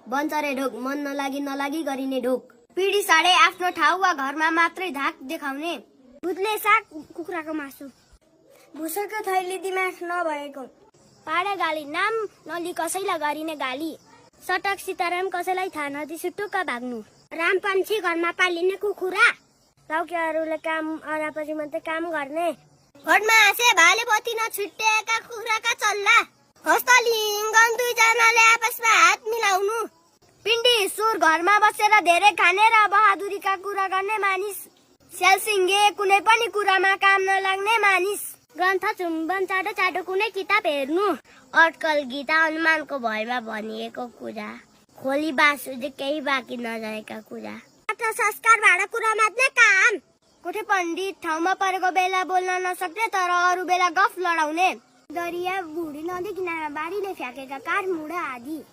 बन्चरे ढोक, मन नलागी गरिने ढोक। पिडी साडे आफ्नो ठाउँ वा घरमा मात्रै धाक देखाउने। भुत्ले साग, कुखुराको मासु। भुसरको थैली, दिमाग नभएको। पाडे गाली, नाम नली कसैलाई गरिने गाली। सटक सीताराम, कसैलाई थाहा नदी सुटुक्क भाग्नु। रामपन्छी, घरमा पालिने कुखुरा। लौकेहरूले काम अरापछि मात्रै काम गर्ने। घटमा हाँसे, भाले पति नछुट्टिएका कुखुराका चल्ला। हस्तलिङ्गन, दुईजनाले आपसमा हात मिलाउनु। पिण्डी सुर, घरमा बसेर धेरै खाने र बहादुरीका कुरा गर्ने मानिस। स्यालसिङ्गे, कुनै पनि कुरामा काम नलाग्ने मानिस। ग्रन्थ चुम्बन, चाटो चाटो कुनै किताब हेर्नु। अटकल, गीता, हनुमानको भयमा भनिएको कुरा। खोली बाँसुरी, केही बाँकी नरहेका कुरा। संस्कार, भाँडा कुरा मात्रै काम। कोठे पण्डित, ठाउँमा परेको बेला बोल्न नसक्ने तर अरू बेला गफ लडाउने। दरिया, बुढी, नदी किनारमा बारीले फ्याँकेका काठ, मुढा आदि।